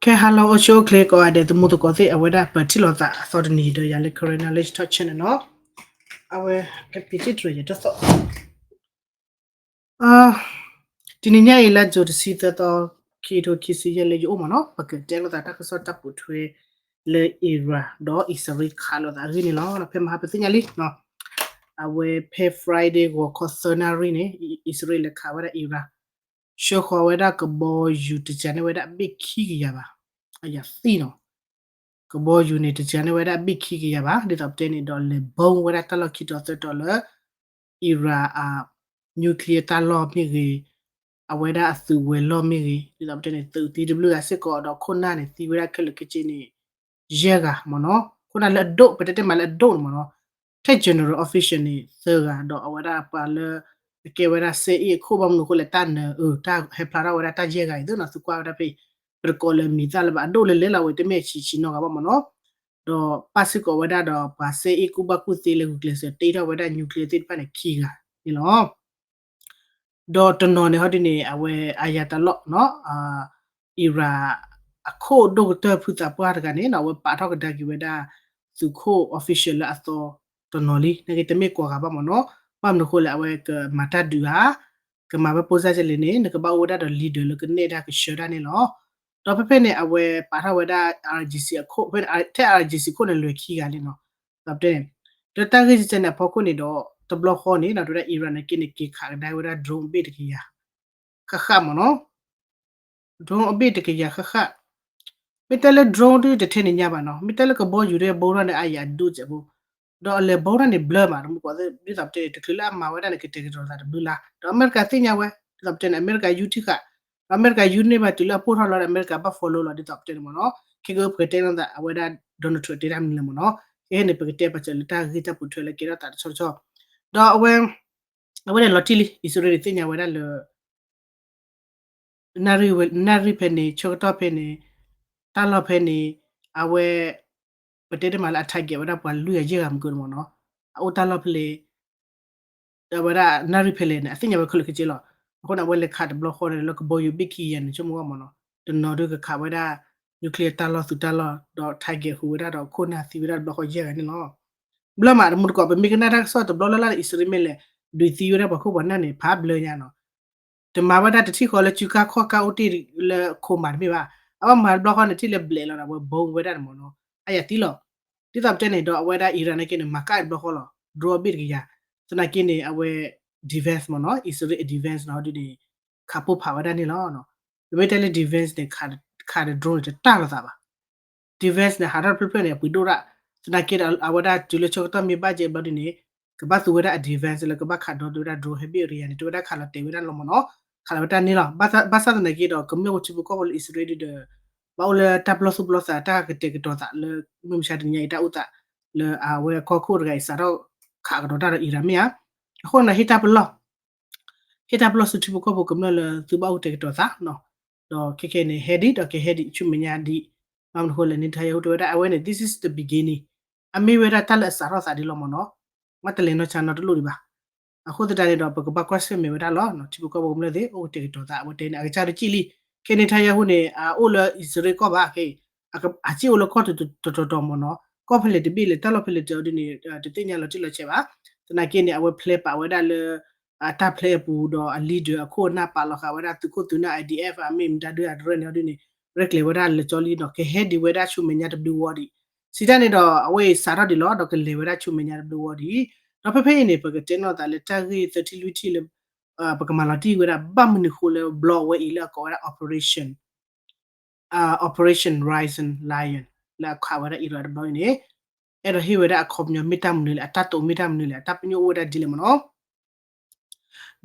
ခဲဟါလီၤ အိၣ်ဆူၣ်အိၣ်ချ့ကိးဂၤဒဲး သမူသကိးသ့ၣ် အဝဲဒၣ်ပထံၣ်လိာ်သးအသီတနံၤဒီး ယၤလၢ Karen Knowledge Talk Channel နီၤ, အဝဲ ကပ့ၤစ့ၣ်တြၢၤယတသီၣ် တနံၤညါအံၤလါ June တဆံသၢသီ ခံကထိခံဆံယဲၢ်လၢယအိၣ်မးနီၤ, ပကတဲလိာ်သးတၢ်ကစီၣ်တၢ်ပိာ်ထွဲ လၢ Iran ဒီး အံၣ်စရ့လး ခးလိာ်သးအဂ့ၢ်န့ၣ်လီၤ. ဖဲမဟါပသ့ၣ်ညါလံ အဝဲဖဲ Friday ဂီၤခီသၢနၣ်ရံၣ်န့ၣ် အံၣ်စရ့လးလဲၤခးဝဲဒၣ် Iran ဆှၢဃီၤဝဲဒၣ်ကဘီယူၤတစှၤန့ၢ်ဝဲဒၣ်အဘ့ၣ်ခံကယၤဘၣ်, အယၤသံနီၤ, ကဘီယူၤန့ၣ် တစှၤန့ၢ်ဝဲဒၣ်အဘ့ၣ်ခံကယၤဘၣ်, ဒ်သိးပတဲန့ၣ်ဒီး လဲၤဘီဝဲဒၣ်တၢ်လီၢ်ခံတီၤသၢတီၤလၢ Iran အ nuclear တၢ်လီၢ်မ့ၢ်ဂ့ၤ, အဝဲဒၣ်အသုးဝဲၤလီၢ်မ့ၢ်ဂ့ၤ, ဒ်သိးပတဲန့ၣ် သုးသံတဘျုးဂၤစ့ၢ်ကီး ဒီးခိၣ်နၢ်န့ၣ် သံဝဲဒၣ်ခဲလၢာ်ခဲဆ့န့ၣ် ယဲၢ်ဂၤမ့ၢ်နီၤ, ခိၣ်နၢ်လၢအဒိၣ် ပတဲတ့ၢ်မးလၢအဒိၣ်န့ၣ်မ့ၢ်နီၤ, ထဲ general official န့ၣ် သၢဂၤ ဒီးအဝဲဒၣ်ပှၤလၢ အကဲဝဲဒၣ်စဲအ့ၣ်အခိၣ် ဘၣ်မနုၤအဃိလဲၣ် တၢ်နၢၤအၢ တၢ်ဟဲဖျါထီၣ်ဝဲဒၣ်တၢ်ယဲၢ်ဂၤအံၤသ့နီၤ, သုကွၢ်ဝဲဒၣ်ဖဲအံၤ ပတကိးလၢမံၤသၣ်လၢၤဘၣ် အဒိၣ်လၢလဲၤလီၤဝဲ တမ့ၢ်ဆံးဆံးနီတဂၤဘၣ်မ့ၢ်နီၤ, ဒီးပၣ်စ့ၢ်ကီးဝဲဒၣ်ဒီးပှၤစဲအ့ၣ်ကူၣ်ဘၣ်ကူၣ်သ့လၢဂုာ်ကျဲးစၢးတ့ထီၣ်ဝဲဒၣ် nuclear သ့ၣ်တဖၣ်န့ၣ် ခံဂၤန့ၣ်လီၤ. ဒီးတနီၤန့ၣ်ဟီဒ်န့ၣ် အဝဲ Ayatollah နီၤ, Iran အခိၣ်ဒိၣ်ကတၢၢ်ဖုသးပှၢ်တဂၤန့ၣ်နီၤ, အဝဲပာ်ထီၣ်ကဒါက့ၤဝဲဒၣ် သုးခိၣ် official လၢအသီတနီၤလံ, နာ်က့တမ့ၢ်ကိးဂၤဘၣ်မ့ၢ်နီၤ, ဘၣ်မနုၤအဃိလဲၣ် အဝဲကမၤတၢ်ဒုးဧါ, ကမၤဝဲပိၢ်စၢ်ကလဲၣ်န့ၣ် နကဘၣ်အိၣ်ဝဲဒၣ်ဒီး leader လၢကနဲၣ်တၢ်ကဆှၢတၢ်န့ၣ်လီၤ. ဒီးဖဲဖဲန့ၣ် အဝဲပာ်ထီၣ်ဝဲဒၣ် IRGC အခိၣ်, ဖဲထဲ IRGC ခိၣ်န့ၣ် လဲၤခံဂၤလံနီၤ, ဒီးပတဲန့ၣ် လၢတၢ်ဂ့ၢ်စဲန့ၣ်အဖီခိၣ်န့ၣ်ဒီး တဘျီဃီန့ၣ် ဒီးဝဲဒၣ် Iran န့ၣ်က့န့ၣ် က့ၤခးကဒါဝဲဒၣ် drone အဘ့ၣ်တကယၤ ဃၣ်ဃၣ်မ့ၢ်နီၤ, drone အဘ့ၣ်တကယၤဃၣ်ဃၣ်, မ့ၢ်တဲလၢ drone ဒ်တထဲန့ၣ်ညါဘၣ်နီၤ, မ့ၢ်တဲလၢကဘီယူၤဒီးဘီထီၣ်န့ၣ် အါယၤဒိၣ်စဲးဖိ, ဒီးအလဲၤဘီထီၣ်န့ၣ်ဘျၢမး တမူကီး ဒ်သိးပတဲန့ၣ် တချုးလၢအမၤဝဲဒၣ်န့ၣ် ကတဲာ်ကတီၤသးတဘျုးလါ, ဒီးအမဲရကၤသ့ၣ်ညါဝဲ ဒ်သိးပတဲန့ၣ် အမဲရကၤယူထံဃာ်, ဒီးအမဲရကၤယူန့ၢ်ဘၣ်တုၤလၢအပိၢ်ထီၣ်လီၤဒီး အမဲရကၤဘၣ် follow လီၤ ဒ်သိးပတဲန့ၣ်မ့ၢ်နီၤ, ခဲကပကတဲလိာ်သးအဝဲဒၣ် Donald Trump တဲတၢ်မနုၤလဲၣ်မ့ၢ်နီၤ, ခဲအံၤန့ၣ် ပကတဲပာ်စၢၤလၢတၢ်ဂ့ၢ်တၢ်ပိာ်ထွဲလၢကဲထီၣ်သးတဆီတဆီ, ဒီးအဝဲ အဝဲန့ၣ်လီၤတံၢ်လံ အံၣ်စရ့လးန့ၣ်သ့ၣ်ညါဝဲဒၣ်လၢ နၣ်ရံၣ်ဖဲန့ၣ် ဆၢကတီၢ်ဖဲန့ၣ် တၢ်လီၢ်ဖဲန့ၣ် အဝဲ ပတဲတမံၤလၢအ target ဝဲဒၣ်ပှၤလွံၢ်ဂၤယဲၢ်ဂၤမုၢ်ကၢမ့ၢ်နီၤ, အအိၣ်တၢ်လီၢ်ဖဲလဲၣ် အဝဲဒၣ်နၣ်ရံၣ်ဖဲလဲၣ်န့ၣ် အသ့ၣ်ညါဝဲခဲလၢာ်ခဲဆ့လီၤ. အဃိန့ၣ် အဝဲလဲၤခးတဘျီဃီန့ၣ် လၢကဘီယူၤဘ့ၣ်ခံကယၤန့ၣ် ဆိကမိၣ်ဝဲမ့ၢ်နီၤ, တနီၤဒုးကခးဝဲဒၣ် nuclear တၢ်လီၢ်သုးတၢ်လီၢ် ဒီး target ဃုာ်ဝဲဒၣ်ဒီးခိၣ်နၢ်သံဝဲဒၣ်တဘျီဃီယဲၢ်ဂၤန့ၣ်လီၤ. ဘျၢမး တမူတကိး ပမ့ၢ်ကနၣ်တၢ်ကစီၣ်တဘျီလၢ်လၢ်န့ၣ် အံၣ်စရ့လးမ့ၢ်လဲၤ ဒုးသံဝဲဒၣ်ပှၤခိၣ်ပှၤနၢ်န့ၣ် ဖးဘျၢညါနီၤ တမၤဝဲဒၣ်တထံၣ်ဃီလၢစုကါခီၣ်ကါအိၣ်တ့ၢ်လၢခိၣ်မးတမ့ၢ်ဘၣ်. အဝဲမၤတဘျီဃီန့ၣ် ထံၣ်လၢဘျဲးလီၤဒီး အဝဲဘီဝဲဒၣ်န့ၣ်မ့ၢ်နီၤ. အါယၤသံလီၤ. ဒ်သိးပတဲန့ၣ်ဒီး အဝဲဒၣ် Iran န့ၣ်က့န့ၣ် မၤကၣ်တဘျီဃီလီၤ. drone အဘ့ၣ်တကယၤ. သနာ်က့န့ၣ် အဝဲ defense မ့ၢ်နီၤ. အံၣ်စရ့လး defense နီၤ ဒ်န့ၣ် ခးပိၢ်ဖးဝဲဒၣ်န့ၣ်လီၤ. ပမ့ၢ်တဲလၢ defense န့ၣ် ခးဒီး drone န့ၣ် တတၢ်လိာ်သးဘၣ်. defense န့ၣ် ဟးထီၣ်တဖျၢၣ်ဖျၢၣ်န့ၣ် အပှ့ၤဒိၣ်ဒၣ်. သနာ်က့ဒီး အဝဲဒၣ်တုၤလၢဆၢကတီၢ်မ့ၢ်ဘၣ်ကဲဘျီဒ်န့ၣ် ကဘၣ်သူဝဲဒၣ်အ defense လၢကဘၣ်ခးဒီးဝဲဒၣ် drone ဟဲဘ့ၣ်အရံယၤန့ၣ် တဝဲဒၣ်ခးလီၤတဲာ်ဝဲဒၣ်လီၤမ့ၢ်နီၤ. ခးလီၤဝဲတၢ်န့ၣ်လီၤ. ဘၣ်ဆၣ်သနာ်က့ဒီး ကမျၢၢ်ဝဲထံဖိကီၢ်ဖိလၢအံၣ်စရ့လးဒီး ဘၣ်အိၣ်လၢတၢ်ပလီၢ်သူၣ်ပလီၢ်သး တၢ်ကတဲာ်ကတီၤသးလၢ မုၢ်မဆါတနံၤညါအံၤတၢ်အိၣ်သး လၢအဝဲကီၢ်ခိၣ်တဂၤအံၤစးထီၣ်ခးကဒီးတၢ်ဒီး Iran မ့ၢ်ဧါ. အဃိန့ၣ် ဟ့ၣ်တၢ်ပလီၢ် ဟ့ၣ်တၢ်ပလီၢ်ဆူထံဖိကီၢ်ဖိကမျၢၢ်လၢသုဘၣ်အိၣ်ကတဲာ်ကတီၤသးနီၤ. ဒီးခဲခဲန့ၣ် ဟဲဒံးဒီးကဟဲဒံး ဆူမဲာ်ညါဒံး. ဘၣ်မနုၤအဃိလဲၣ် Netanyahu တဲဝဲဒၣ် အဝဲန့ၣ် this is the beginning. အမ့ၢ်ဝဲဒၣ်တၢ်လၢအစးထီၣ်သးဒံးလီၤမ့ၢ်နီၤ. မ့ၢ်တလဲၤနီၢ်ဆါနီတလိၣ်ဒံးဘၣ်. အဃိသတးန့ၣ်ဒီး ပကဘၣ်ကွၢ်ဆၢၣ်မဲာ်ဝဲဒၣ်လီၤ. ထံဖိကီၢ်ဖိကမျၢၢ်သ့ၣ် အိၣ်ကတဲာ်ကတီၤသး အဝဲတဲန့ၣ် အကစၢ်ဒုးကံၣ်လံ. ခဲ Netanyahu န့ၣ် အအိၣ်လၢအံၣ်စရ့လးကီၢ်ဘၣ်ခဲအံၤ အစ့ၣ်အိၣ်လၢကီၢ်တတီၤတီၤမ့ၢ်နီၤ. ကီၢ်ဖဲလဲၣ်တဘ့ၣ်လဲၣ် တၢ်လီၢ်ဖဲလဲၣ်တဒ်န့ၣ် တသ့ၣ်ညါလီၤတံၢ်လီၤဆဲးဘၣ်. သနာ်က့န့ၣ် အဝဲဖျဲးပာ်ဝဲဒၣ်လၢ အတၢ်ဖျဲးအပူၤဒီးအ leader အခိၣ်အနၢ်ပာ်လီၤဃာ်ဝဲဒၣ်သုးခိၣ်သုးနၢ် IDF အမ့ၢ်မတၤဒုးအတရၢၣ်န့ၣ်အီၤဒ်န့ၣ် ရဲၣ်ကျဲၤဝဲဒၣ်လၢကၠီလံဒီး ကဟဲဒံးဝဲဒၣ်ဆူမဲာ်ညါတဘျုးဝီဒံး. စံးတၢ်န့ၣ်ဒီး အဝဲအံၤစးထီၣ်ဒံးလီၤ ဒီးကလဲၤဝဲဒၣ်ဆူမဲာ်ညါတဘျုးဝီဒံး. ဒီးဖဲဖဲအံၤန့ၣ် ပကတဲနီၢ်သးလၢတၢ်ဂ့ၢ်သၢထံၣ်လွံၢ်ထံၣ်လၢ ပကမၤလီၤတံၢ်ဝဲဒၣ် ဘၣ်မနုၤဃိလၢဘျီအဝဲအံၤလၢအကိးဝဲဒၣ် Operation Operation Rising Lion လၢအခးဝဲဒၣ် Iran တဘျီအံၤန့ၣ် အဲၣ်ဒိးဟ့ၣ်ဝဲဒၣ်အခီပညီမ့ၢ်တၢ်မနုၤလဲၣ် အတၢ်တိာ်မ့ၢ်တၢ်မနုၤလဲၣ် အတၢ်ပညိၣ်အိၣ်ဝဲဒၣ်ဒ်လဲၣ်မ့ၢ်နီၤ.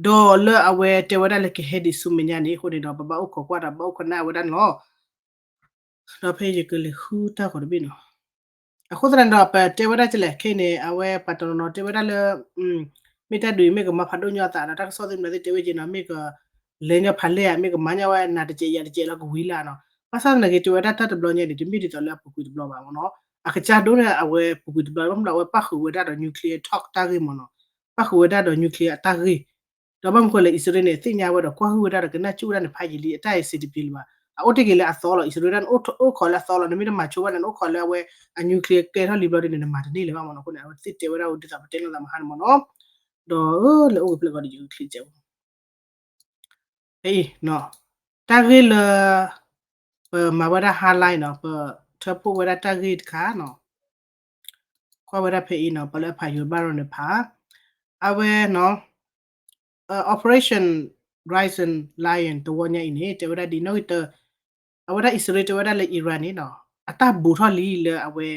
ဒီးလၢအဝဲတဲဝဲဒၣ်လၢကဟဲဒံးဆူမဲာ်ညါန့ၣ် အဃိန့ၣ်ဒီး ပဘၣ်အိၣ်ခိးကွၢ်ဒီးဘၣ်အိၣ်ခိးနၢ်ဝဲဒၣ်န့ၣ်လီၤ. ဒီးဖဲယကလဲၤဃုတၢ်ဂီၤတဘ့ၣ်နီၤ. အဃိသတးန့ၣ်ဒီး ပတဲဝဲဒၣ်ကလဲၣ် ခဲအံၤန့ၣ် အဝဲပှၤတနီၤနီၤတဲဝဲဒၣ်လၢ မ့ၢ်တၢ်ဒုးအံၤမ့ၢ်ကမၤဖးဒိၣ်ညီအသးဒီး တၢ်ကစီၣ်သ့ၣ်မနုၤသ့ၣ်တဲဝဲက့ၤနီၤ မ့ၢ်ကလဲၤညီဖးလဲၢ်ဧါ မ့ၢ်ကမၤညီဝဲနၤတစဲးယၤတစဲးလီၤကဝံၤလၢ်နီၤ. ဘၣ်ဆၣ်သနာ်က့တဲဝဲဒၣ်တၢ်တဘျီညါန့ၣ် တမ့ၢ်ဒ်သိးလၢအပူၤကွံာ်တဘျီဘၣ်မ့ၢ်နီၤ. အကစၢ်ဒိၣ်န့ၣ် အဝဲပူၤကွံာ်တဘျီ ဘၣ်မနုၤအဝဲပၣ်ဃုာ်ဝဲဒၣ်ဒီး nuclear talk တၢ်ဂ့ၢ်မ့ၢ်နီၤ. ပၣ်ဃုာ်ဝဲဒၣ်ဒီး nuclear အတၢ်ဂ့ၢ် ဒီးဘၣ်မနုၤဃိလဲၣ် အံၣ်စရ့လးန့ၣ် သ့ၣ်ညါဝဲဒီးကွၢ်ဟုၣ်ဝဲဒၣ်ဒီးကနၣ်စူၣ်ဝဲဒၣ်န့ၣ် ဖးယံာ်လံ အတၢ်အံၤစံးတပျံၤလၢၤဘၣ်. အအိၣ်တ့ၢ်က့ၤလၢအသီလီၤ. အံၣ်စရ့လးဒၣ်န့ၣ် အိၣ်အိၣ်ခိးလၢအသီလီၤ. နမ့ၢ်တမၤဆိဝဲဒၣ်န့ၣ် အိၣ်ခိးလၢအဝဲအ nuclear ကဲထီၣ်လံဘျီဒ်န့ၣ် နမၤတန့ၢ်လၢၤဘၣ်မ့ၢ်နီၤ. အဃိန့ၣ် အဝဲသ့ၣ်တဲဝဲဒၣ်အိၣ်ဒ်သိးပတဲလိာ်သးမဟါန့ၣ်မ့ၢ်နီၤ. ဒီးလၢအိၣ်ကဖျၢၣ်ကီးဒီးယချံးစဲး ဖဲအံၤ တၢ်ဂ့ၢ်လၢ ပမၤဝဲဒၣ် highlight နီၤ, ပထၢဖှိၣ်ဝဲဒၣ်တၢ်ဂ့ၢ်တခါနီၤ, ကွၢ်ဝဲဒၣ်ဖဲအံၤနီၤ, ပှၤလၢအဖးယိၤဘၣ်ရီန့ၣ်ဖး, အဝဲနီၤ, Operation Rising Lion တဝီညါအံၤန့ၣ် တဲဝဲဒၣ်ဒ်နီၣ်ဂံၢ်တၢ, အဝဲဒၣ်အံၣ်စရ့လးတဲဝဲဒၣ်လၢ Iran န့ၣ်နီၤ, အတၢ်ဘူးထီၣ်လံလၢအဝဲ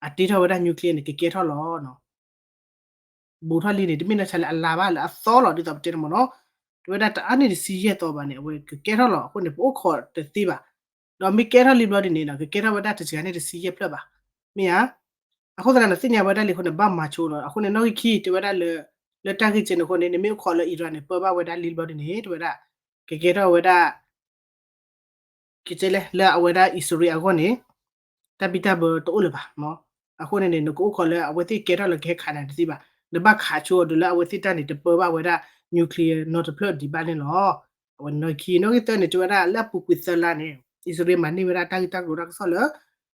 အတ့ထီၣ်ဝဲဒၣ် nuclear န့ၣ် ကကဲထီၣ်လီၤ. ဘူးထီၣ်လံန့ၣ် တမ့ၢ်နီၢ်ဆါလၢအလါဘၣ် လၢအသီလီၤ ဒ်သိးပတဲန့ၣ်မ့ၢ်နီၤ, တဲဝဲဒၣ်တအါန့ၢ်တဆံယဲၢ်သီဘၣ်န့ၣ် အဝဲကကဲထီၣ်လီၤ. အဃိန့ၣ် ပအိၣ်ခိးတသ့ဘၣ်. ဒီးမ့ၢ်ကဲထီၣ်လံဘျီဒ်န့ၣ်နီၤ, ကကဲထီၣ်ဝဲဒၣ်တစှၤန့ၢ်တဆံယဲၢ်ဖျၢၣ်ဘၣ်. မ့ၢ်ဧါ. အဃိသတးန့ၣ် သ့ၣ်ညါဝဲဒၣ်လံအဃိန့ၣ် ဘၣ်မၤဆိနီၤ. အဃိန့ၣ် နီၣ်ဂံၢ်ခံ တဲဝဲဒၣ်လၢ လၢတၢ်ဂ့ၢ်ကဲန့ၣ်အဃိန့ၣ် နမ့ၢ်အိၣ်ခိးလၢ Iran န့ၣ် ပၢဘၣ်ဝဲဒၣ်လံဘျီဒ်န့ၣ် တဲဝဲဒၣ် ကကဲထီၣ်ဝဲဒၣ် ကကဲလဲၣ် လၢအဝဲဒၣ်အံၣ်စရ့လးအဂီၢ်န့ၣ် တၢ်ဘံၣ်တၢ်ဘၢတအိၣ်လၢၤဘၣ်. အဃိန့ၣ်န့ၣ် နကအိၣ်ခိးလၢအဝဲသ့ၣ်ကဲထီၣ်လၢကဟဲခးနၤတသ့ဘၣ်. နဘၣ်ခးဆိအီၤဒုးလၢအဝဲသ့ၣ်တၢ်န့ၣ် တပၢဘၣ်ဝဲဒၣ် nuclear နီတဖျၢၣ်ဒံးဘၣ်န့ၣ်လီၤ. အဝဲနီၣ်ဂံၢ်ခံ, နီၣ်ဂံၢ်သၢန့ၣ် တဲဝဲဒၣ်လၢအပူၤကွံာ်သၢလါန့ၣ် အံၣ်စရ့လးမၤန့ၢ်ဝဲဒၣ်တၢ်ဂ့ၢ်တၢ်ကျိၤတၢ်ကစီၣ်လၢ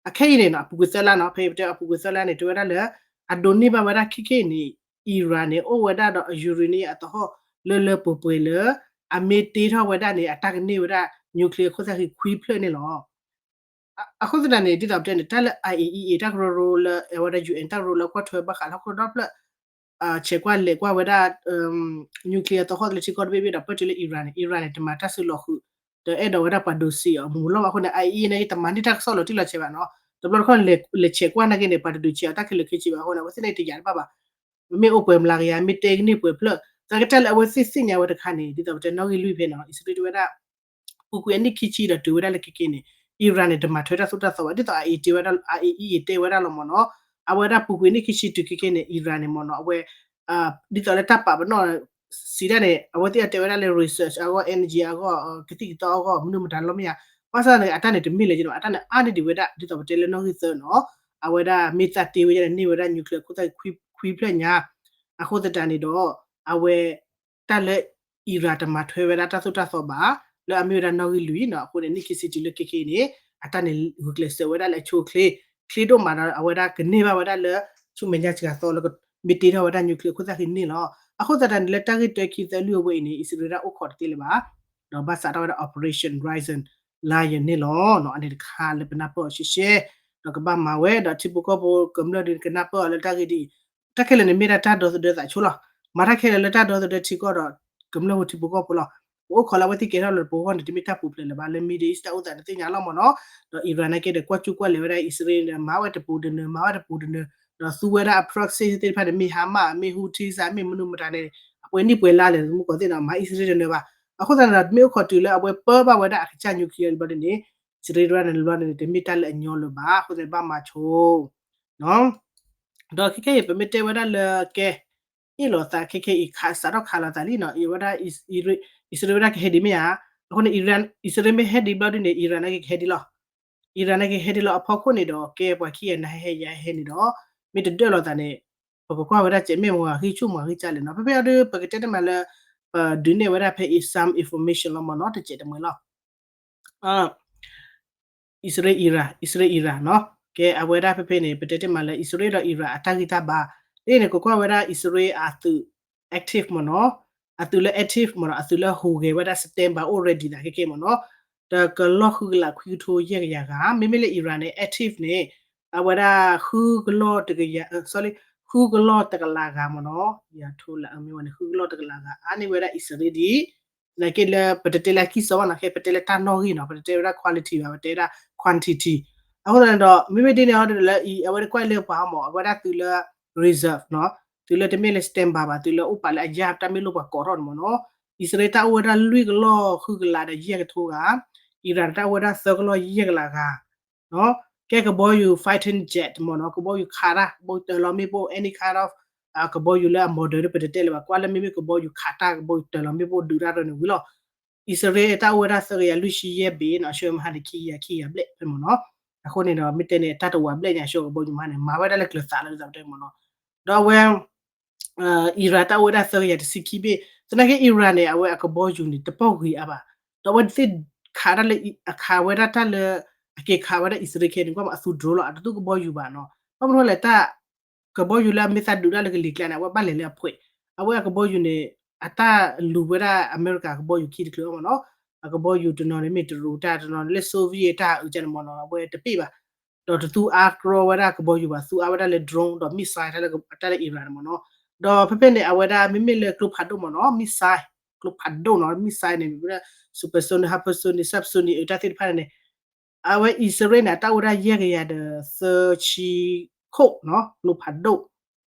အခဲအံၤန့ၣ်နီၤ, အပူၤကွံာ်သၢလါနီၤ, ဖဲအံၤပတဲအပူၤကွံာ်သၢလါန့ၣ် တဲဝဲဒၣ်လၢ အဒိးန့ၢ်ဘၣ်ဝဲဒၣ်ခဲကနံၣ်အံၤန့ၣ် Iran န့ၣ် အိၣ်ဝဲဒၣ်ဒီးအ uranium အသဟီၣ်လၢလၢပှဲၤပှဲၤလၢ အမ့ၢ်တ့ထီၣ်ဝဲဒၣ်န့ၣ် အတၢ်ကန့ၢ်ဝဲဒၣ် nuclear ခိၣ်သၣ်ဃံခွံဖျၢၣ်န့ၣ်လီၤ. အဃိသတးန့ၣ် ဒ်သိးပတဲန့ၣ် တၢ်လၢ IAEA တၢ်ကရၢကရိလၢ အဝဲဒၣ် UN တၢ်ကရၢကရိလၢကွၢ်ထွဲဘၣ်ဃးလၢဟီၣ်ခိၣ်ဒီဖျၢၣ် ဆဲးကွၢ်လဲၤကွၢ်ဝဲဒၣ် nuclear သဟီၣ်လၢထံကီၢ်တဘ့ၣ်ဘ့ၣ်ဒီး ပၢၢ်တုၤလၢ Iran န့ၣ် Iran န့ၣ် တမၤတၢ်စုလီၤဃုာ် တအဲၣ်ဒိးဝဲဒၣ်ပှၤဒိးစံးအီၤမူလီၤဘၣ်. အဃိန့ၣ် IAEA န့ၣ် တမၤန့ၢ်တၢ်ကစီၣ်လီၤတံၢ်လီၤဆဲးဘၣ်နီၤ. တဘျီတခီၣ် လဲၤဆဲးကွၢ်နာ်က့န့ၣ် ပှၤတဒုးစံးအီၤတၢ်ခဲလၢာ်ခဲဆ့ဘၣ်. အဃိန့ၣ် အဝဲသ့ၣ်န့ၣ်တယာ်တဘၣ်ဘၣ်. မ့ၢ်အိၣ်ပှဲၤမျးကယၤ မ့ၢ်တဲကန့ၢ်ပှဲၤဖျၢၣ် သနာ်က့တၢ်လၢအဝဲသ့ၣ်သ့ၣ်ညါဝဲတခါန့ၣ် ဒ်သိးပတဲနီၣ်ဂံၢ်လွံၢ်ဖဲနီၤ အံၣ်စရ့လးတဲဝဲဒၣ် ပူၤကွံာ်အနံၣ်ခံဆံဒီးတုၤဝဲဒၣ်လၢခဲကနံၣ်န့ၣ် Iran န့ၣ် တမၤထွဲတၢ်သိၣ်တၢ်သီဘၣ်. ဒ်သိး IAEA တဲဝဲဒၣ်လီၤမ့ၢ်နီၤ. အဝဲဒၣ်ပူၤကွံာ်အနံၣ်ခံဆံတုၤခဲကနံၣ်န့ၣ် Iran န့ၣ်မ့ၢ်နီၤ အဝဲ ဒ်သိးလၢတၢ်ပာ်ပနီၣ် စံးတၢ်န့ၣ် အဝဲသ့ၣ်အတဲဝဲဒၣ်လၢ research အဂီၢ် energy အဂီၢ် ကသံၣ်ကသီအဂီၢ် မနုၤမတၤလီၤမ့ၢ်ဧါ. ဘၣ်ဆၣ်န့ၣ် အတၢ်န့ၣ်တမ့ၢ်လၢၤနီၤ အတၢ်န့ၣ်အါန့ၢ်ဒံးဝဲဒၣ် ဒ်သိးပတဲလၢနီၣ်ဂံၢ်သၢနီၤ အဝဲဒၣ်မ့ၢ်သးတ့ဝဲဒၣ်န့ၣ် န့ၢ်ဝဲဒၣ် nuclear ခိၣ်သၣ်ခွံဖျၢၣ်ညါ အဃိသတးန့ၣ်ဒီး အဝဲ တၢ်လၢ Iran တမၤထွဲဝဲဒၣ်တၢ်သိၣ်တၢ်သီဘၣ် လၢအမ့ၢ်ဝဲဒၣ်နီၣ်ဂံၢ်လွံၢ်နီၤ အဃိန့ၣ် နံၣ်ခံဆံတုၤလၢခဲကနံၣ်န့ၣ် အတၢ်န့ၣ်ဂုာ်ကျဲးစၢးဝဲဒၣ်လၢအဆိအချ့ ချ့ဒိၣ်မးဒီး အဝဲဒၣ်ကန့ၢ်ဘၣ်ဝဲဒၣ်လၢ ဆူမဲာ်ညါစှၤသီလၢ မ့ၢ်တ့ထီၣ်ဝဲဒၣ် nuclear ခိၣ်သၣ်ဃံန့ၣ်လီၤ. အဃိသတးန့ၣ် လၢတၢ်ဂ့ၢ်တၢခံသၢလွံၢ်အဝဲအံၤန့ၣ် အံၣ်စရ့လးဒၣ်အိၣ်ခိးတသ့လၢၤဘၣ် ဒီးဘၣ်စးထီၣ်ဝဲဒၣ် Operation Rising Lion န့ၣ်လီၤ. အန့ၣ်တခါလၢပနၢ်ပၢၢ်အီၤရှဲရှဲ ဒီးကဘၣ်မၤဝဲ ဒီးထံဖိကီၢ်ဖိကမျၢၢ်ဒ်ကနၢ်ပၢၢ်အီၤလၢတၢ်ဂ့ၢ်ဒ်အံၤ တၢ်ခဲလၢာ်န့ၣ်မ့ၢ်ဒၣ်တၢ်ဒီသဒၢသးဆိလီၤ. မၤတၢ်ခဲလၢာ်လၢတၢ်ဒီသဒၢထံကီၢ်ဒီး ကမျၢၢ်ဖိထံဖိကီၢ်ဖိလီၤ. ပအိၣ်ခိးလၢအဝဲသ့ၣ်ကဲထီၣ်လၢပဂီၢ်န့ၣ် တမ့ၢ်တၢ်ပူၤဖျဲးလၢၤဘၣ် လၢ Middle East တၢ်အိၣ်သးန့ၣ်သ့ၣ်ညါလီၤမ့ၢ်နီၤ. ဒီး Iran နာ်က့ဒီး ကွၢ်ကူၣ်ကွၢ်လဲၤဝဲဒၣ်အံၣ်စရ့လးန့ၣ် မၤဝဲတပူၤတနၢၤ မၤဝဲတပူၤတနၢၤ ဒီးသူဝဲဒၣ်အ proxy သ့ၣ်တဖၣ်န့ၣ် မ့ၢ် Hamas မ့ၢ် Houthis မ့ၢ်မနုၤမတၤန့ၣ် အပှဲၤနံၣ်ပှဲၤလါလဲၣ် မုၢ်ကီၢ်သ့ၣ်န့ၣ် မၤအံၣ်စရ့လးတနၢၤဘၣ်. အဃိသတးန့ၣ်ဒီး မ့ၢ်အိၣ်ခိးတုၤလၢအဝဲပၢဘၣ်ဝဲဒၣ်အကစၢ် nuclear ဘျီဒ်န့ၣ် အံၣ်စရ့လးန့ၣ်ဘျီဒ်န့ၣ် တမ့ၢ်တၢ်လၢအညီလၢၤဘၣ်. အဃိသတးန့ၣ် ဘၣ်မၤဆိ ဒီးခဲခဲအံၤ ပမ့ၢ်တဲဝဲဒၣ်လၢကဲ အ့ၣ်လိာ်သးခဲခဲအံၤ စးထီၣ်ခးလိာ်သးလံနီၤ အံၤဝဲဒၣ် အံၣ်စရ့လးဝဲဒၣ်ကဟဲဒံးမ့ၢ်ဧါ. အဃိန့ၣ် Iran အံၣ်စရ့လးမ့ၢ်ဟဲဒံးဘျီဒ်န့ၣ် Iran နာ်က့ကဟဲဒံးလီၤ. Iran နာ်က့ကဟဲဒံးလီၤ အဖီခိၣ်န့ၣ်ဒီး ကဲပှၤခံဂၤနၤဟဲဟဲယၤဟဲန့ၣ်ဒီး မ့ၢ်တဒၢၣ်လိာ်သးန့ၣ် ပကကွၢ်ဝဲဒၣ်ကဲမ့ၢ်မဂၤဂံၢ်ဆူၣ်မဂၤဂံၢ်ကၢ်လဲၣ်နီၤ. ဖဲဖဲအံၤဒီး ပကတဲတမံၤလၢ ပဒုးနဲၣ်ဝဲဒၣ်ဖဲအံၤ some information လီၤမ့ၢ်နီၤ တကဲးတမှဲၤလီၤ. အံၣ်စရ့လး Iran အံၣ်စရ့လး Iran နီၤ ကဲအဝဲဒၣ်ဖဲဖဲန့ၣ် ပတဲတမံၤလၢ အံၣ်စရ့လးဒီး Iran အတၢ်ဂံၢ်တၢ်ဘါ ဒ်န့ၣ် ကကွၢ်ဝဲဒၣ်အံၣ်စရ့လးအသုး active မ့ၢ်နီၤ အသုးလၢ active မ့ၢ်နီၤ အသုးလၢဟူးဂဲၤဝဲဒၣ် standby အိၣ် ready သးခဲခဲမ့ၢ်နီၤ တကလီၢ်ဃုကလးခွံကထိယဲၢ်ကယၤဂၤ မ့မ့ၢ်လၢ Iran န့ၣ် active န့ၣ် အဝဲဒၣ်ဃုကလီၢ်တကယၤ sorry ဃုကလီၢ်တကလးဂၤမ့ၢ်နီၤ ယၤထိလၢအမ့ၢ်ဝဲန့ၣ် ဃုကလီၢ်တကလးဂၤ အါန့ၢ်ဝဲဒၣ်အံၣ်စရ့လးဒ် သနာ်က့လၢပတတဲလၢအကံၢ်စီဘၣ်နီၤ ခဲပတဲလၢတၢ်နီၣ်ဂံၢ်နီၤ ပတတဲဝဲဒၣ် quality ဘၣ် ပတဲဝဲဒၣ် quantity အဃိသတးန့ၣ်ဒီး မ့မ့ၢ်ဒ်န့ၣ်အီၤဒီးလၢအံၤ အဝဲကွၢ်လၢပှၤဟီမး အဝဲဒၣ်သုးလၢ reserve နီၤ သုးလၢတမ့ၢ်လၢ standby ဘၣ် သုးလၢအိၣ်ပာ်လၢအယၢ်တၢ်မ့ၢ်လိၣ်ပှၤကိးထီၣ်န့ၣ်မ့ၢ်နီၤ အံၣ်စရ့လးတၢ်အိၣ်ဝဲဒၣ်လွံၢ်ကလီၢ်ဃုကလးဒီးယဲၢ်ကထိဂၤ Iran တၢ်အိၣ်ဝဲဒၣ်သၢကလီၢ်ယဲၢ်ကလးဂၤ ကဲကဘီယူၤ fighter jet မ့ၢ်နီၤ ကဘီယူၤခးတၢ် ကဘီယူၤတၢၤလီၤမ့ၣ်ပိၢ် any kind of ကဘီယူၤလၢအ model ဒီးပတတဲလၢၤဘၣ် ကွၢ်လၢမ့မ့ၢ်ကဘီယူၤခးတၢ် ကဘီယူၤတၢၤလီၤမ့ၣ်ပိၢ်ဒုးတၢ်ရၢန့ၣ်ဝံၤလီၤ. အံၣ်စရ့လးတၢ်အိၣ်ဝဲဒၣ်သၢကယၤလွံၢ်ဆံယဲၢ်ဘ့ၣ်နီၤ အဆှၢမဟါန့ၣ်ခံကယၤခံကယၤဘျဲၣ်ဖဲမ့ၢ်နီၤ အဃိန့ၣ်ဒီး မ့ၢ်တဲန့ၣ် တၢ်တဝးဘျဲၣ်ညါအဆှၢကဘီယူၤမဟါန့ၣ် မၤဝဲဒၣ်လၢကျၢၤသးလီၤ ဒ်သိးပတဲမ့ၢ်နီၤ ဒီးအဝဲ Iran တၢ်အိၣ်ဝဲဒၣ်သၢကယၤတဆံခံဘ့ၣ် သနာ်က့ Iran န့ၣ် အဝဲအကဘီယူၤန့ၣ် တပီၢ်ဂံၤအါဘၣ် ဒီးအဝဲသ့ၣ် ခးတၢ်လၢ အခးဝဲဒၣ်တၢ်လၢ အက့ၤခးဝဲဒၣ်အံၣ်စရ့လးခဲအံၤန့ၣ် ကွၢ်မးအသူ drone လီၤ အတသူကဘီယူၤဘၣ်နီၤ. ဘၣ်မနုၤလဲၣ် တၢ် ကဘီယူၤလၢအမ့ၢ်သးဒုးတၢ်လၢကလံၤကျါန့ၣ် အဝဲဘၣ်လဲၤလၢအဖှဲး, အဝဲအကဘီယူၤန့ၣ် အတၢ်လူၤဝဲဒၣ်အမဲရကၤကဘီယူၤခံတချုးအီၤမ့ၢ်နီၤ. အကဘီယူၤတနီၤန့ၣ်မ့ၢ်တရူးတၢ် တနီၤန့ၣ်လၢ Soviet တၢ်အုးကန့ၣ်မ့ၢ်နီၤ အဝဲတပ့ၢ်ဘၣ်. ဒီးတသူအါကြီဝဲဒၣ်ကဘီယူၤဘၣ် သူအါဝဲဒၣ်လၢ drone ဒီး missile တၢ်လၢ Iran န့ၣ်မ့ၢ်နီၤ. ဒီးဖဲဖဲန့ၣ် အဝဲဒၣ်မ့မ့ၢ်လၢကျိဖးဒိၣ်မ့ၢ်နီၤ missile ကျိဖးဒိၣ်နီၤ missile န့ၣ် မ့ၢ်ဝဲဒၣ် supersonic hypersonic subsonic အတၢ်သ့ၣ်တဖၣ်န့ၣ်န့ၣ် အဝဲအံၣ်စရ့လးန့ၣ် အတၢ်အိၣ်ဝဲဒၣ်ယဲၢ်ကယၤဒီးသၢဆံခိၣ်နီၤ ကျိဖးဒိၣ်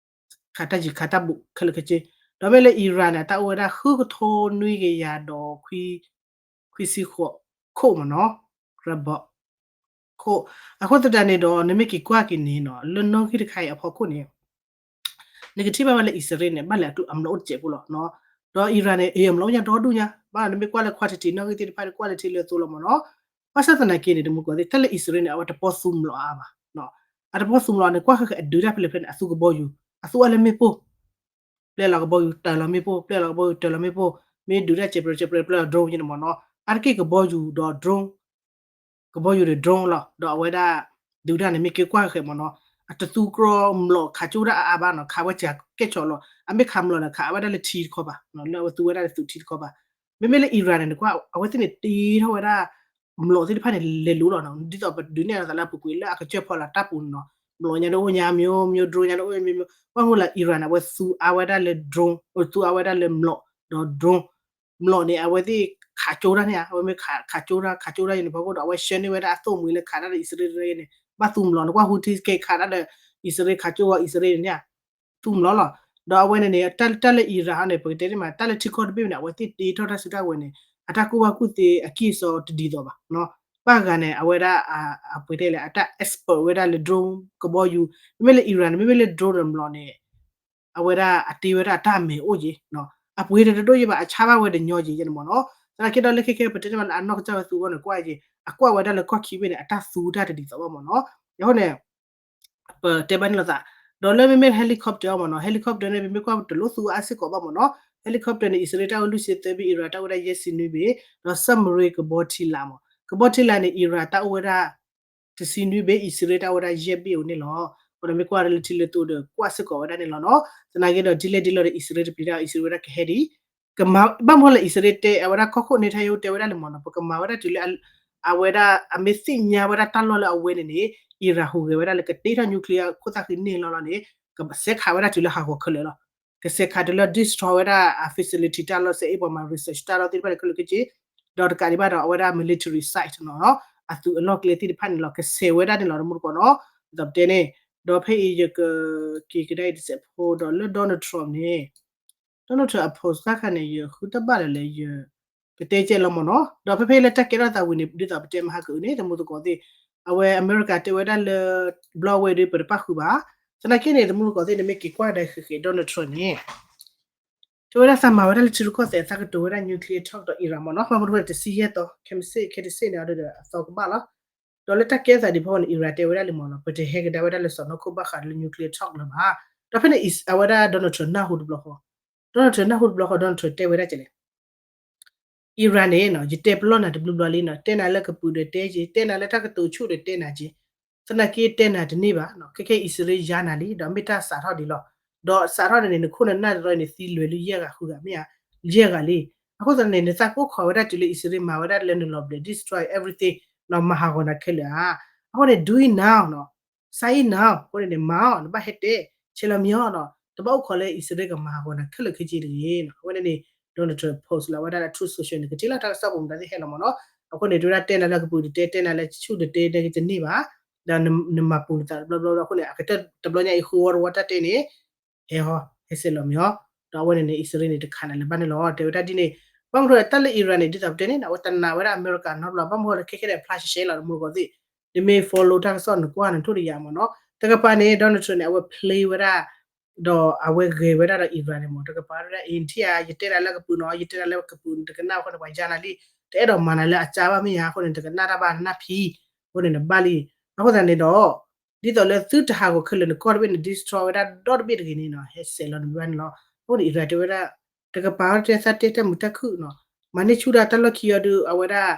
ခးတၢ်ယံၤခးတၢ်ဘူးခဲလၢာ်ခဲဆ့, ဒီးမ့ၢ်လၢ Iran န့ၣ် အတၢ်အိၣ်ဝဲဒၣ်ဃုကထိနွံကယၤဒီး ခွံဆံဃိးခိၣ်မ့ၢ်နီၤ ရဘီ ခိၣ်, အဃိသတးန့ၣ်ဒီး နမ့ၢ်က့ၤကွၢ်က့ၤန့ၣ်နီၤ လၢနီၣ်ဂံၢ်တခါအံၤအဖီခိၣ်န့ၣ် နကထံၣ်ဘၣ်ဝဲလၢအံၣ်စရ့လးန့ၣ် ဘၣ်လဲၤအကျိအမျိာ်အိၣ်တစဲးဖိလီၤ. ဒီး Iran န့ၣ် အ့ အမျိာ်အိၣ်ညါဒီဒူၣ်ညါ ဘၣ်နမ့ၢ်ကွၢ်လၢ quantity နီၣ်ဂံၢ်သ့ၣ်တဖၣ်န့ၣ် quality လၢအသိလီၤမ့ၢ်နီၤ. ဘၣ်ဆၣ်သနာ်က့န့ၣ် တမူကီၢ်သ့ၣ် တၢ်လၢအံၣ်စရ့လးန့ၣ် အဝဲတပီသူမျိာ်အါဘၣ်. အတပီသူမျိာ်န့ၣ် ကွၢ်ဃဲဃဲအဒုးတၢ်ဖဲလဲၣ်ဖဲလဲၣ်န့ၣ် အသူကဘီယူၤ အသူအါလၢမ့ၣ်ပိၢ် ပျဲလီၤကဘီယူၤ တၢၤလီၤမ့ၣ်ပိၢ် ပျဲလီၤကဘီယူၤ တၢၤလီၤမ့ၣ်ပိၢ် မ့ၢ်ဒုးတၢ်စဲးပြဲးစဲးပြဲး ပျဲလီၤ drone ယန့ၣ်မ့ၢ်နီၤ. အါတက့ၢ်ကဘီယူၤဒီး drone ကဘီယူၤဒီး drone လီၤ. ဒီးအဝဲဒၣ် ဒုးတၢ်န့ၣ် မ့ၢ်က့ၤကွၢ်ဃဲဃဲမ့ၢ်နီၤ အတသူကြီမျိာ်ခးကၠိဒၣ်အါအါဘၣ်နီၤ ခးဝဲစှၤကဲၣ်ဆိးလီၤ. အမ့ၢ်ခးမျိာ်န့ၣ် ခးဝဲဒၣ်လၢထံတခီဘၣ် လၢအဝဲသူဝဲဒၣ်လၢသူထံတခီဘၣ်. မ့မ့ၢ်လၢ Iran န့ၣ် နကွၢ် အဝဲသ့ၣ်န့ၣ်တ့ထီၣ်ဝဲဒၣ် မျိာ်သ့ၣ်တဖၣ်န့ၣ် လဲၤလိၤလီၤနီၤ. ဒ်သိးပဒုးနဲၣ်လီၤသးလၢအပူၤကွံာ်လၢအကစၢၢ်ဖီလာ်တၢ်ပူၤန့ၣ်နီၤ မျိာ်ညါဒၣ်အိၣ်ညါ မျိာ်မျိာ် drone ညါဒၣ်အိၣ် မျိာ်မျိာ် ဘၣ်မနုၤလၢ Iran န့ၣ် အဝဲသူအါဝဲဒၣ်လၢ drone သူအါဝဲဒၣ်လၢမျိာ် ဒီး drone မျိာ်န့ၣ် အဝဲသ့ၣ်ခးကၠိတၢ်န့ၣ်ဧါ အဝဲမ့ၢ်ခးကၠိတၢ် ခးကၠိတၢ်ယန့ၣ် ဖီခိၣ်ဒီး အဝဲဆှၢန့ၢ်ဝဲဒၣ်အသိၣ်မှံၤလၢခးတၢ်ဒီးအံၣ်စရ့လးတရၢန့ၣ် ဘၣ်သူမျိာ် နကွၢ်ဟူထံကဲခးတၢ်ဒီး အံၣ်စရ့လးခးကၠိဝဲအံၣ်စရ့လးန့ၣ် သူမျိာ်လီၤ. ဒီးအဝဲန့ၣ်န့ၣ် တၢ်လၢ Iran န့ၣ် ပကတဲန့ၣ်မး တၢ်လၢထံကီၢ်တဘ့ၣ်န့ၣ် အဝဲသ့ၣ်တ့ထီၣ်တၢ်စုတၢ်ဝဲၤန့ၣ် အတၢ်ကူၣ်ဘၣ်ကူၣ်သ့အကံၢ်အစီတဒ်သိးဘၣ်. ဘၣ်ဂၤန့ၣ် အဝဲဒၣ် ပကတဲလဲၣ် အတၢ် expert ဝဲဒၣ်လၢ drone ကဘီယူၤ မ့မ့ၢ်လၢ Iran န့ၣ် မ့မ့ၢ်လၢ drone ဒီးမျိာ်န့ၣ် အဝဲဒၣ်အတ့ဝဲဒၣ်အတၢ်မဲာ်အိၣ်က့ၤ အပှ့ၤတဒိၣ်ယံၤဘၣ် အဆါဘၣ်ဝဲတညီက့ၤယဲန့ၣ်မ့ၢ်နီၤ. သနာ်က့ဒီးလၢခဲခဲပတဲန့ၣ်မးလၢအနီၢ်ကစၢ်ဝဲသူအဂီၢ်န့ၣ် ကွၢ်က့ၤ အကွၢ်ဝဲဒၣ်လၢကီၢ်ခံဘ့ၣ်န့ၣ် အတၢ်သူတၢ်တဒ်သိးဘၣ်မ့ၢ်နီၤ. အဃိန့ၣ် ပတဲဘၣ်န့ၣ်လိာ်သး ဒီးလၢမ့မ့ၢ် helicopter မ့ၢ်နီၤ helicopter န့ၣ် ပမ့ၢ်ကွၢ်တလိၣ်သူအါစ့ၢ်ကီးဘၣ်မ့ၢ်နီၤ. helicopter န့ၣ် အံၣ်စရ့လးတၢ်အိၣ်လွံၢ်ဆံသၢဘ့ၣ် Iran တၢ်အိၣ်ဝဲဒၣ်ယဲၢ်ဆံနွံဘ့ၣ် ဒီး submarine ကဘီထံလာ်မ့ၢ် ကဘီထံလာ်န့ၣ် Iran တၢ်အိၣ်ဝဲဒၣ် တဆံနွံဘ့ၣ် အံၣ်စရ့လးတၢ်အိၣ်ဝဲဒၣ်ယဲၢ်ဘ့ၣ်အိၣ်န့ၣ်လီၤ. အဃိန့ၣ်မ့ၢ်ကွၢ်လၢထံလၢသိးဒီးကွၢ်စ့ၢ်ကီးဝဲဒၣ်န့ၣ်လီၤနီၤ. သနာ်က့ဒီးဒ်လဲၣ်ဒ်လဲၣ်ဒီး အံၣ်စရ့လးတပျံၤတၢ် အံၣ်စရ့လးဝဲဒၣ်ကဟဲဒံး ကမၤ ဘၣ်မနုၤလၢအံၣ်စရ့လးတဲအဝဲဒၣ်ကီၢ်ခိၣ်န့ၣ် ထါယိတဲဝဲဒၣ်လၢမ့ၢ်နီၤ ပကမၤဝဲဒၣ်တုၤလၢ အဝဲဒၣ်အမ့ၢ်သ့ၣ်ညါဝဲဒၣ်တၢ်လီၢ်လၢအဝဲန့ၣ်န့ၣ် Iran ဟူးဂဲၤဝဲဒၣ်လၢကတ့ထီၣ် nuclear ခိၣ်သၣ်ဃံန့ၢ်လီၤလီၤန့ၣ် ကစဲးခးဝဲဒၣ်တုၤလၢဟးဂီၤခဲလၢာ်လီၤ. ကစဲးခးတုၤလၢ destroy ဝဲဒၣ်အ facility တၢ်လီၢ်စဲးအ့ၣ်ပှၤမၤ research တၢ်လီၢ်သ့ၣ်တဖၣ်န့ၣ်ခဲလၢာ်ခဲဆ့ ဒီးတကးဒံးဘၣ်ဒီး အဝဲဒၣ် military site နီၤ အသုးအလီၢ်ကျဲသ့ၣ်တဖၣ်န့ၣ်လီၤ ကစဲးဝဲဒၣ်န့ၣ်လီၤ တမူတကိးနီၤ. ဒ်သိးပတဲန့ၣ် ဒီးဖဲအံၤယကက့ၤကဒါအံၤတစဲးဖိဒီးလၢ Donald Trump န့ၣ် Donald Trump အ post တခါန့ၣ် ယဃုတဘၣ်လၢၤလဲၣ် ယကတဲကဲလီၤမ့ၢ်နီၤ. ဒီးဖဲဖဲလၢတၢ်ကဲထီၣ်သးဝံၤန့ၣ် ဒ်သိးပတဲမဟါကအုးန့ၣ် တမူတကိးသ့ၣ် အဝဲအမဲရကၤတဲဝဲဒၣ်လၢ ဘျီဝဲဒၣ် ပတပၣ်ဃုာ်ဘၣ်. သနာ်က့န့ၣ် တမူတကိးသ့ၣ် နမ့ၢ်က့ၤကွၢ်ကဒါဃဲးဃဲး Donald Trump န့ၣ် တဲဝဲဒၣ်သးမၤဝဲဒၣ်လၢထံရူၢ်ကီၢ်သဲး သးကတိၤဝဲဒၣ် nuclear talk ဒီး Iran မ့ၢ်နီၤ ဘၣ်မနုၤတဆံယဲၢ်သီ ခဲမုၢ်ဆ့ၣ် ခဲတဆ့ၣ်န့ၣ် အဒီးအသီကဘၣ်လီၤ. ဒီးလၢတၢ်ကဲသးဒံးဖီန့ၣ် Iran တဲဝဲဒၣ်လံမ့ၢ်နီၤ ပတဟဲကဒါဝဲဒၣ်လၢစီၤနီၢ်ခိၣ်ဘၣ်ဃးလၢ nuclear talk လၢၤဘၣ်. ဒီးဖဲန့ၣ် အဝဲဒၣ် Donald Trump နၢ်ဟူတဘျီဃီ Donald Trump နၢ်ဟူတဘျီဃီ Donald Trump တဲဝဲဒၣ်ကလဲၣ် Iran န့ၣ်နီၤ ယတဲပလီၢ်နၤတဘျုးဘျီလံနီၤ တဲနၤလၢကပုာ်ဒီးတဲက့ၤ တဲနၤလၢတၢ်ကတိၤဆူၣ်ဒီးတဲနၤက့ၤ သနာ်က့တဲနၤတန့ၢ်ဘၣ်နီၤ ခဲခဲအံၣ်စရ့လးယါနၤလံ ဒီးမ့ၢ်တၢ်စးထီၣ်ဒံးလီၤ. ဒီးစးထီၣ်န့ၣ်န့ၣ် နခိၣ်နနၢ်တရီန့ၣ် သံလွဲၤလၢယဲၢ်ဂၤဃုဂၤမ့ၢ်ဧါ ယဲၢ်ဂၤလံ. အဃိသတးန့ၣ် နသးကအိၣ်ခိးဝဲဒၣ်တုၤလၢအံၣ်စရ့လးမၤဝဲဒၣ်လၢနလီၤဘျဲး destroy everything နီၤ မၤဟးဂီၤနၤခဲလၢာ်ဧါ. အဃိန့ၣ် do it now နီၤ sign it now အဃိန့ၣ်န့ၣ် မၤအီၤ နဘၣ်ဟဲတဲ ဆဲးလီၤမံၤအီၤနီၤ တဘၣ်အိၣ်ခိးလၢအံၣ်စရ့လးကမၤဟးဂီၤနၤခဲလၢာ်ခဲဆ့တဂ့ၤနီၤ. အဝဲန့ၣ်န့ၣ် Donald Trump post လီၤဝဲဒၣ်လၢ Truth Social န့ၣ် ကထံၣ်လီၤတၢ်ကစီၣ်ပူၤမတၤသ့ၣ်ဟဲလီၤမ့ၢ်နီၤ. အဃိန့ၣ် တဲဝဲဒၣ်တဲနၤလၢကပုာ်တတဲ တဲနၤလၢဆူၣ်တတဲ နကတန့ၢ်ဘၣ် ဒီးနမၤပူၤနသးတဘျီဘျီဘျီအဃိန့ၣ် အကတၢၢ်တဘျီညါအံၤဃုဝီတဝီတၢ်တဲန့ၣ် ဟဲဟီ ဟဲဆဲးလီၤမံၤဟီ ဒီးအဝဲန့ၣ်န့ၣ် အံၣ်စရ့လးန့ၣ် တခးနၤလၢၤဘၣ်န့ၣ်လီၤ. တဲဝဲဒၣ်ဒ်န့ၣ် ဘၣ်မနုၤတၢ်လၢ Iran န့ၣ် ဒ်သိးပတဲန့ၣ် အဝဲတနာ်ဝဲဒၣ်အမဲရကၤနီတဘျီ ဘၣ်မနုၤလၢခဲခဲဒဲး ဖျါရှဲရှဲလီၤ တမူတကိးသ့ၣ် နမ့ၢ် follow တၢ်ကစီၣ်နကွၢ်နထိၣ်တယာ်မ့ၢ်နီၤ. တကပၤန့ၣ် Donald Trump န့ၣ် အဝဲ play ဝဲဒၣ် ဒီးအဝဲဂဲၤဝဲဒၣ်ဒီး Iran န့ၣ်မ့ၢ် တကပၤဝဲဒၣ် အ့ၣ် နထံၣ်ဧါ ယတဲနၤလၢကပုာ်နီၤ ယတဲနၤလၢကပုာ် နတကနၣ်အဃိန့ၣ် ပှၤယါနၤလံ တအဲၣ်ဒိးမၤနၤလၢအကါဘၣ်မ့ၢ်ဧါ အဃိန့ၣ် နတကနၣ်တၢ်ဘၣ်နနၢ်ဖံ အဃိန့ၣ် နဘၣ်လံ. အဃိသတးန့ၣ်ဒီး ဒ်သိးလၢသုတဟးဂီၤခဲလၢာ် နကီၢ်တဘ့ၣ်န့ၣ် destroy ဝဲဒၣ်ဒီတဘ့ၣ်တဂ့ၤန့ၣ်နီၤ ဟဲဆဲးလီၤနဘၣ်န့ၣ်လီၤ. အဃိန့ၣ် Iran တဲဝဲဒၣ် တကပၤအီၤတဲသးတဲတၢ်မုာ်တၢ်ခုၣ်နီၤ မၤန့ၢ်ဆူၣ်ဒၣ်တၢ်လီၢ်ခံအီၤဒီး အဝဲဒၣ်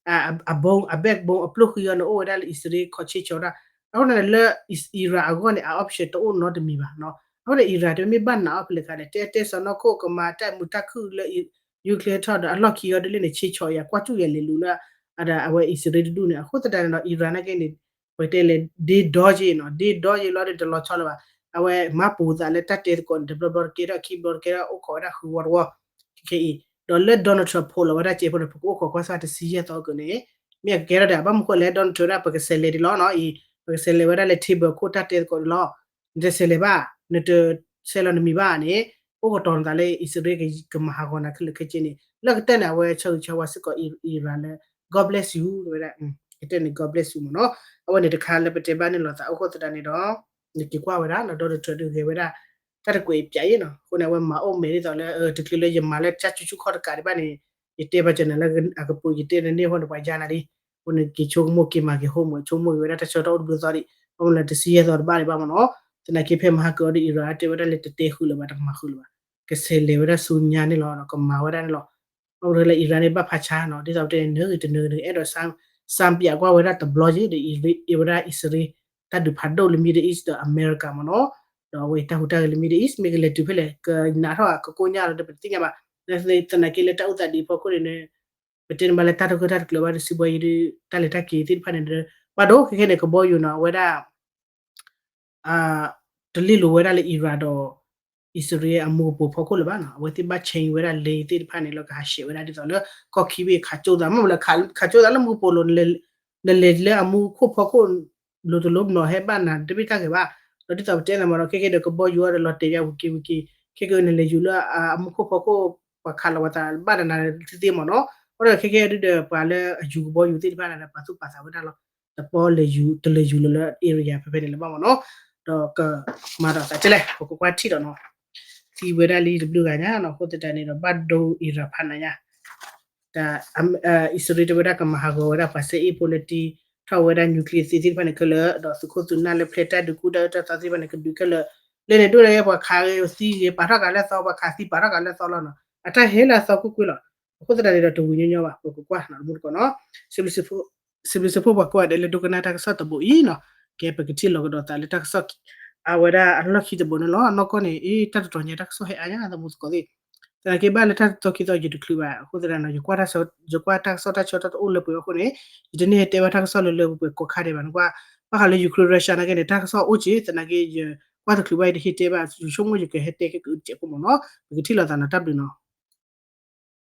အ backbone အပျိၢ်ဃံအီၤန့ၣ် အိၣ်ဝဲဒၣ်လၢအံၣ်စရ့လးခီၣ်ဆ့ၣ်ဆီဒၣ်. အဃိန့ၣ်လၢ Iran အဂီၢ်န့ၣ် အ option တအိၣ်နီတမံၤဘၣ်နီၤ. အဃိန့ၣ် Iran တမ့ၢ်ဘၣ်နးအီၣ်ဖဲလဲၣ်ခါန့ၣ် တဲတဲစီၤနီၢ်ခိၣ်ကမၤတၢ်မုာ်တၢ်ခုၣ်လၢ nuclear ထီၣ်ဒီး အလီၢ်ခံအီၤဒ်လဲၣ်န့ၣ် ဆ့ၣ်ဆီယၤ ကွၢ်ကူၣ်ယၤလဲၤလူၤလၢ အဝဲအံၣ်စရ့လးတဒူၣ်န့ၣ်. အဃိသတးန့ၣ်ဒီး Iran နာ်က့န့ၣ် ပတဲလဲၣ် ဒ့ဒီက့နီၤ, ဒ့ဒီက့လီၤဒီးတလီၤဆီလၢၤဘၣ်. အဝဲမၤပူၤသးလၢတၢ်တဲသကိးန့ၣ် တဘျီဘျီတကဲထီၣ်ခံဘျီတကဲထီၣ် အိၣ်ခိးဝဲဒၣ်ဃုဝီတဝီ ခဲအံၤ ဒီးလၢ Donald Trump ဖိးလီၤဝဲဒၣ်စဲးဖိန့ၣ် ပကအိၣ်ခိးကွၢ်ဆၣ်တဆံယဲၢ်သီအကၢၢ်န့ၣ် မ့ၢ်အကကဲထီၣ်ဒီး ဘၣ်မနုၤဃိလဲၣ် Donald Trump ဒၣ် ပကဆဲးလဲၤဒ်လီၤနီၤအံၤ ပကဆဲးလဲၤဝဲဒၣ်လၢ table ခိၣ်တၢ်တဲသကိးဒ်လီၤ. နတဆဲးလဲၤဘၣ်, နတဆဲးလီၤနမံၤဘၣ်န့ၣ် အိၣ်ကတီၤနသးလၢအံၣ်စရ့လးကမၤဟးဂီၤနၤခဲလၢာ်ခဲဆ့န့ၣ် လၢကတၢၢ်န့ၣ် အဝဲဆၢဂ့ၤဆၢဝါစ့ၢ်ကီး Iran လၢ God bless you ဝဲဒၣ် ကတၢၢ်န့ၣ် God bless you မ့ၢ်နီၤ. အဝဲန့ၣ်တခါလၢပတဲဘၣ်န့ၣ်လိာ်သးအိၣ်ဃိသတးန့ၣ်ဒီး နက့ၤကွၢ်ဝဲဒၣ်နီၤ Donald Trump ဒုးဂဲၤဝဲဒၣ် တၢ်တကွဲးအံၤပၠးအံၤနီၤ. အဃိန့ၣ် အဝဲမၤအိၣ်မဲာ်ဒ်သိးလၢ တချုးလၢယမၤလၢတၢ်ဆူၣ်ဆူၣ်ခီၣ်တကးဒံးဘၣ်န့ၣ် ယတဲဘၣ်ကၠီၤနၤလၢအကပူၤ ယတဲနန့ၢ်အဃိန့ၣ် ပှၤယါနၤလံ. အဃိန့ၣ် က့ၤဆိကမိၣ်က့ၤမၤက့ၤ homework ဆိကမိၣ်က့ၤဝဲဒၣ်တၢ်ဆၢကတီၢ်အိၣ်တဘျုးသီဒံး ဘၣ်မနုၤလၢတဆံယဲၢ်သီတဘၣ်ဒံးဘၣ်မ့ၢ်နီၤ. သနာ်က့ဖဲမဟါကၢအီၤဒီး Iran တဲဝဲဒၣ်လၢတတဲဃုာ်လၢၤဘၣ် တမၤဃုာ်လၢၤဘၣ် ကဆဲးလဲၤဝဲဒၣ်ဆူညါန့ၣ်လီၤ ဒီးကမၤဝဲဒၣ်န့ၣ်လီၤ. ဘၣ်မနုၤလၢ Iran န့ၣ်ဘၣ်ဖးဆါနီၤ ဒ်သိးပတဲန့ၣ် နၢဂ့ၤတနၢဂ့ၤ အဲၣ်ဒိး စၢမ်ပၠးကွၢ်ဝဲဒၣ်တဘျီက့ၤဒီး အ့ၣ်ဝဲဒၣ်အံၣ်စရ့လး တၢ်ဒုးဖးဒိၣ်လၢ Middle East ဒီးအမဲရကၤမ့ၢ်နီၤ. ဒီးအဝဲအံၤတၢ်ဟူးတၢ်ဂဲၤလၢ Middle East မ့ၢ်ကလဲၤတုၤဖဲလဲၣ် ကနးထီၣ်ကကိညၢ်လီၤဒီး ပတသ့ၣ်ညါဘၣ်. သနာ်က့လၢတၢ်အိၣ်သးဒ်အံၤအဖီခိၣ်န့ၣ် ပတဲန့ၣ်ဘၣ်လၢတၢ်တဂၢၢ်တၢ်တကျၢၤဘၣ်ဒီး စံးဘှီယံၤဒီး တၢ်လဲၤတၢ်က့ၤသ့ၣ်တဖၣ်န့ၣ်ဒီး ဘၣ်ဒိ ခဲခဲန့ၣ် ကဘီယူၤနီၤ အဝဲဒၣ် တလ့ၣ်လိၤဝဲဒၣ်လၢ Iran ဒီး အံၣ်စရ့လးအမူကပိာ်ဖီခိၣ်လၢၤဘၣ်နီၤ. အဝဲသ့ၣ်ဘၣ် change ဝဲဒၣ် လ့သ့ၣ်တဖၣ်န့ၣ်လီၤ ကဟးဆှဲးဝဲဒၣ်ဒ်သိးလၢ ကီၢ်ခံဘ့ၣ်ခးကၠိသး မ့ၢ်လၢ ခးကၠိသးလၢမူကပိာ်လိၤ နလဲၤလၢအမူခိၣ်ဖီခိၣ် လိၤတလိၤနီၤဟဲဘၣ်နၤတဘ့ၣ်တၢ်ဂ့ၤဘၣ်. ဒီးဒ်သိးပတဲနၤမ့ၢ်နီၤ ခဲခဲဒီးကဘီယူၤအီၤဒီးလီၤတဲာ်ယၤဝံၤက့ၤဝံၤက့ၤ ခဲကနလဲၤယူၤလၢအမူခိၣ်ဖီခိၣ် ပှၤခးလီၤပှၤသးဘၣ်နၤနၤတသ့မ့ၢ်နီၤ. အဃိဒီးခဲခဲဒုဒီး ပှၤလၢအယူၤကဘီယူၤသ့ၣ်တဖၣ်န့ၣ်ဒီး ပာ်သူၣ်ပာ်သးဝဲဒၣ်လီၤ. တပီလဲၤယူၤ တလဲၤယူၤလၢၤလၢ area ဖဲဖဲန့ၣ်လၢၤဘၣ်မ့ၢ်နီၤ. ဒီးကမၤဒီးသးကဲလဲၣ် ပကကွၢ်ထံၣ်ဒီးနီၤ သံဝဲဒၣ်လံတဘျုးဂၤညါနီၤ အဃိသတးန့ၣ်ဒီး ဘၣ်ဒိ Iran ဖးနးညါ တၢ် အံၣ်စရ့လးတဲဝဲဒၣ်ကမၤဟးဂီၤဝဲဒၣ်ပှၤစဲအ့ၣ်ဖိလၢတံထီၣ်ဝဲဒၣ် nuclear သ့ၣ်တဖၣ်န့ၣ်ခဲလၢာ် ဒီးသုးခိၣ်သုးနၢ်လၢဖျဲးတၢ်ဒုးကူတၢ်အၢတၢ်သီသ့ၣ်တဖၣ်န့ၣ် ကဒုးခဲလၢာ် လၢန့ၣ်ဒိၣ်န့ၣ် ပှၤခးဂ့ၤသံဂ့ၤ ပာ်ထီၣ်ကးလၢသီ ပှၤခးသံပာ်ထီၣ်ကးလၢသီလီၤနီၤ အတၢ်ဟဲလၢအသီကွ့ၢ်ကွ့ၢ်လီၤ. အဃိသတးန့ၣ်ဒီးတဝံၤညီညီဘၣ် ပကကွၢ်နီၤ တမူတကိးနီၤ စံးဘျုးစံးဖှိၣ်ပှၤကိးဂၤဒဲးလၢဒိကနၣ်တၢ်ကစီၣ်တဘိအံၤနီၤ ကဲပကထံၣ်လီၤကဒီးသးလၢတၢ်ကစီၣ် အဝဲဒၣ်အလီၢ်ခံတဘိန့ၣ်လီၤ. နီၢ်ကီၢ်န့ၣ် အ့ တၢ်တတီၤညါတၢ်ကစီၣ်ဟဲအါညါ တမူတကိးသ့ၣ် သနာ်က့ဘၣ်လၢတၢ်တတီၤခံတီၤယတချုးဘၣ် အဃိသတးနီၤ ယကွၢ်တၢ်ကစီၣ်တၢ်ဆၢတအိၣ်လၢပှဲၤအဃိန့ၣ် ယတန့ၢ်ဟဲတဲဘၣ်တၢ်ကစီၣ်လၢလၢပှဲၤပှဲၤကိးခါဒဲးဘၣ် နကွၢ် ဘၣ်ဃးလၢ Ukraine Russia နာ်က့န့ၣ် တၢ်ကစီၣ်အိၣ်က့ၤ သနာ်က့ယကွၢ်တချုးဘၣ် ယတဟ့ၣ်တဲဘၣ် ယဆိကမိၣ်ယကဟဲတဲက့ၤကတစဲးဖိမ့ၢ်နီၤ ပကထံၣ်လိာ်သးနီၤ တၢ်ဘျုးနီၤ